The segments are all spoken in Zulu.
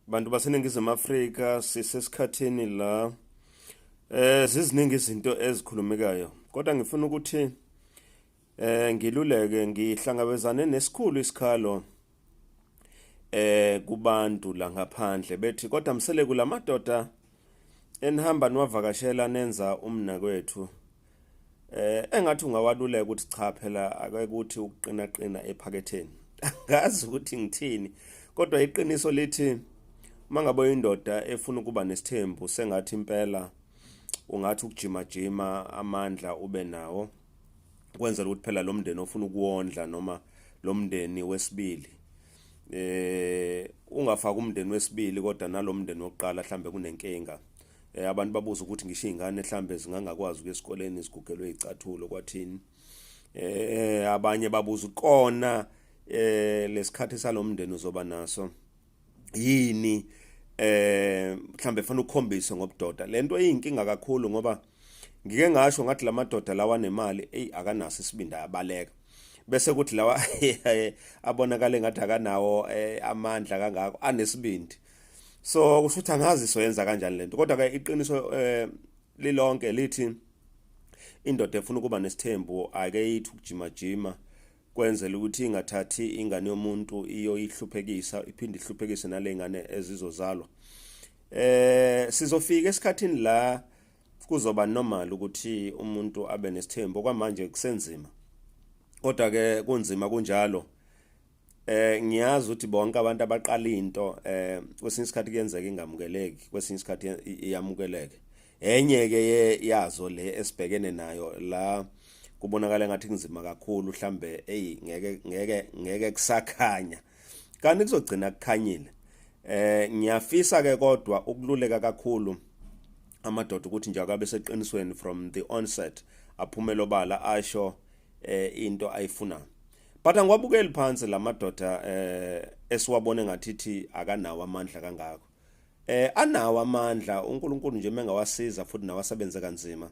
Bantu baseNingizimu Afrika, sisesikhathini la ziziningi izinto ezikhulumekayo, kodwa ngifuna ukuthi ngiluleke. Ngihlangabezane nesikhulu isikhalo kubantu la ngaphandle, bethi, "Kodwa Mseleku, lamadoda enihamba niwavakashela nenza umnakwethu, engathi ungawaluleka ukuthi cha phela, ake kuthi ukuqina qina ephaketheni." Angazi ukuthi ngithini, kodwa iqiniso lithi mangabe indoda efuna ukuba nesithembu, sengathi impela ungathi ukujima jima amandla ube nawo, kwenzela ukuthi phela lo mndeni ofuna ukuwondla noma lo mndeni wesibili, ungafaka umndeni wesibili, kodwa nalomndeni wokuqala mhlambe kunenkinga. Abantu babuza ukuthi ngisho izingane mhlambe zingangakwazi ukuya esikoleni, zigugelwe icathulo, kwathini. Abanye babuza kona lesikhathi salomndeni uzoba naso yini, mhlambe fanele ukukhombise ngobudoda. Lento iyinkinga kakhulu, ngoba ngike ngasho ngathi lamadoda lawa nemali, ey, akanaso isibindi, ayabaleka, bese kuthi lawa abonakala engathi akanawo amandla kangako anesibindi. So kusho ukuthi angazi soyenza kanjani lento, kodwa ke iqiniso lilonke lithi indoda efuna ukuba nesithembu ake yithi ukujima jima, kwenzela ukuthi ingathathi ingane yomuntu iyoyihluphekisa, iphinde ihluphekise nale ngane ezizozalwa. Sizofika esikhathini la kuzoba normal ukuthi umuntu abe nesithembu. Kwamanje kusenzima, kodwa ke kunzima kunjalo, ngiyazi ukuthi bonke abantu abaqala into, kwesinye isikhathi kuyenzeka ingamukeleki, kwesinye isikhathi iyamukeleke. Enye ke yazo le esibhekene nayo la, kubonakala ngathi kunzima kakhulu, mhlambe hey, ngeke ngeke ngeke kusakhanya, kanti kuzogcina kukhanyile. Ngiyafisa ke kodwa ukululeka kakhulu amadoda ukuthi nje akabe seqinisweni from the onset, aphumele obala, asho into ayifunayo. But angiwabukeli phansi lamadoda esiwabone ngathithi akanawo amandla kangako. Anawo amandla. UNkulunkulu nje mengawasiza futhi nawasebenze kanzima,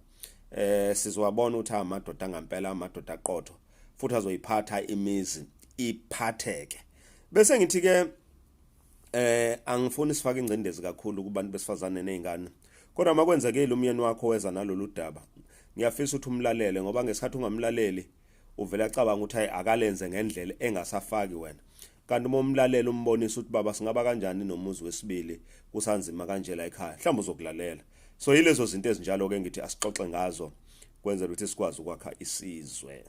sizowabona ukuthi amadoda angempela, amadoda aqotho, futhi azoyiphatha imizi iphatheke. Bese ngithi ke angifuni sifake ingcindezi kakhulu kubantu besifazane nezingane, kodwa makwenzekile umyeni wakho weza nalolu daba, ngiyafisa ukuthi umlalele, ngoba ngesikhathi ungamlaleli uvela acabanga ukuthi hayi, akalenze ngendlela engasafaki wena, kanti uma umlalela, umbonisa ukuthi, "Baba, singaba kanjani nomuzi wesibili kusanzima kanje la ekhaya?" mhlawumbe uzokulalela. So yilezo zinto ezinjalo ke ngithi asixoxe ngazo, kwenzela ukuthi sikwazi ukwakha isizwe.